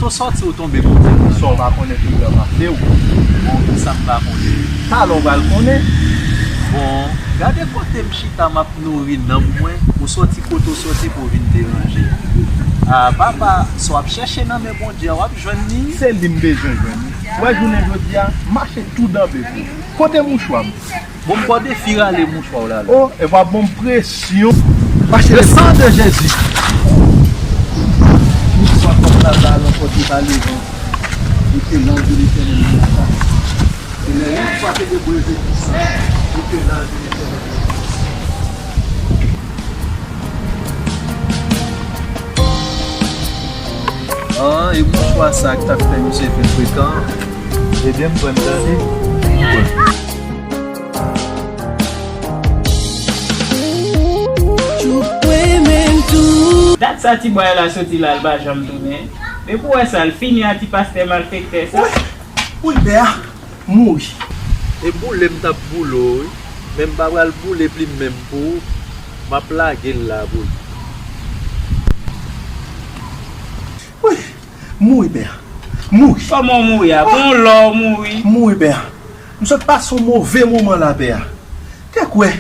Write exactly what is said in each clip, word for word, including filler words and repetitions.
Ou sòti, ou tonbe kote? Sa w pa konnen, tout lè m ap de w. Bon, ki sa m pa konnen? Talè w pral konnen. Bon, gade kote m chita, m ap nouri nanm mwen. Ou sòti kote w sòti pou w vin deranje. A, papa, sa w ap chèche nan men Bondye a, w ap jwenn li. Se li m bezwen jwenn. Ou wè jounen jodi a, m mache tou danbe pou ou. Kote mouchwa m? Bon, m ba w defi rale mouchwa w la. O, e pa bon presyon. Mache le sang de Jésus. Mouchwa kòm la ba lòt kote pa levan. Mete nan de Letènèl mouchwa. E lè yon fwa ke de breze ki sa, mete nan de Letènèl mouchwa. An, e mouchwa sa k t ap fè misye vin frekan. Ebyen, m pran tande. M pran. Dat sa ti bway la soti la, l pa janm tounen. Men pou wè sa, l fini a ti pastè malfektè sa. Wi, wi, pè a mouri. E boule m t ap boule w, wi. Men m pa pral boule plim menm pou ou. M ap lage l la pou ou. Wi, mouri, pè a. Mouri. Kòman w mouri a? Bon, lè w mouri. Mouri, pè a. M sot pase yon move moman la, pè a. Te kwè,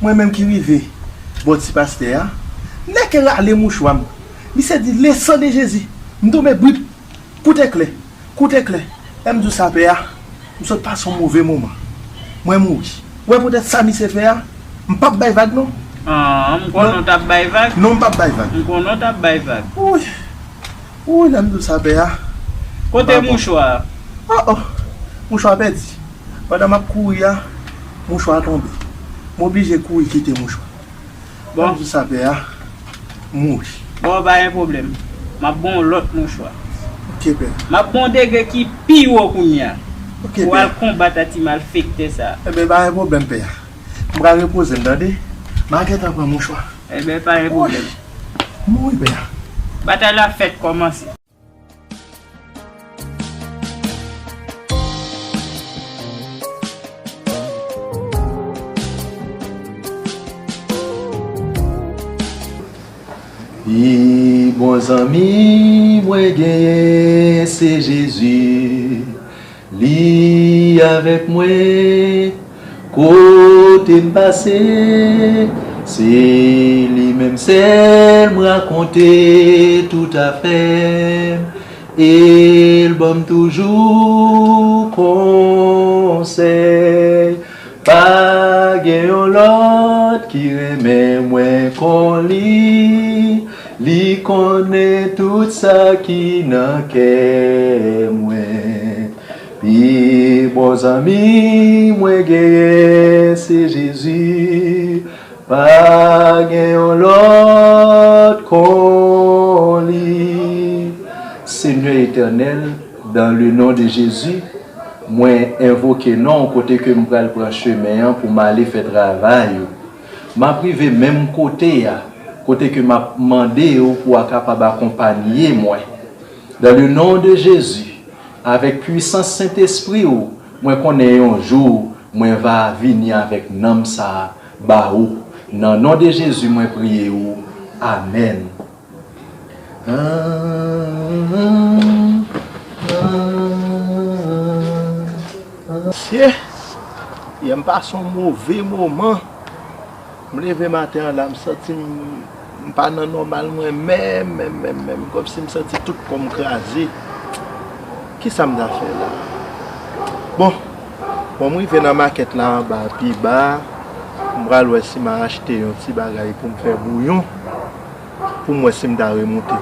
mwen menm ki rive bò ti pastè a, m nèke rale mouchwa m. Misye di, le sang de Jésus. M tonbe brip. Kout eklè. Kout eklè. Lè m di w sa, pè a, m sot pase yon move moman. Mwen mouri. Ou wè poutèt sa misye fè a, m p ap bay vag, non. An, m konnen w t ap bay vag. Non, m p ap bay vag. M konnen w t ap bay vag. Wouy. Wouy, lè m di w sa, pè a. Kote mouchwa a? O, o. Mouchwa pèdi. Pandan m ap kouri a, mouchwa tonbe. M oblije kouri kite mouchwa. Bon. Lè m di w sa, pè a mouri. Bon, pa gen pwoblèm. M ap ba w lòt mouchwa. Ok, pè. M ap ba w degre ki pi wo kounye a. Ok, pè. Pou w al konbat a ti malfektè sa a. Ebyen, pa gen pwoblèm, pè a. M pral repoze m, tande. M a gentan pran mouchwa. Ebyen, pa gen pwoblèm. Woy. Mouri, pè a. Batay la fèk kòmanse. Pi bon zanmi mwen genyen se Jezi. Li avèk mwen kote m pase. Se li menm sèl m rakonte tout afè m. E l ban m toujou konsèy. Pa gen yon lòt ki renmen mwen kon li. Li konnen tout sa ki nan kè mwen. Pi bon zanmi mwen genyen se Jezi. Pa gen yon lòt kon li. Senyè Etènèl, dans le nom de Jésus, mwen envoke non w kote ke m pral pran chemen an pou m ale fè travay ou. M ap rive menm kote a, kote ke m ap mande w pou w a kapab akonpanye mwen. Dans le nom de Jésus, avèk pwisans Sentespri w, mwen konnen yon jou mwen va vini avèk nanm sa a ba ou. Nan non de Jezi mwen priye ou. Amèn. Mesye, yè m pase yon move moman. M leve maten an la, m santi m, m pa nan nòmal mwen menm, menm, menm, menm. Kòmsi m santi tout kò m kraze. Kisa m ta fè la? Bon, bon, m rive nan makèt la anba, pi ba. M pral wè si m a achte yon ti bagay pou m fè bouyon, pou m wè si m ta remonte.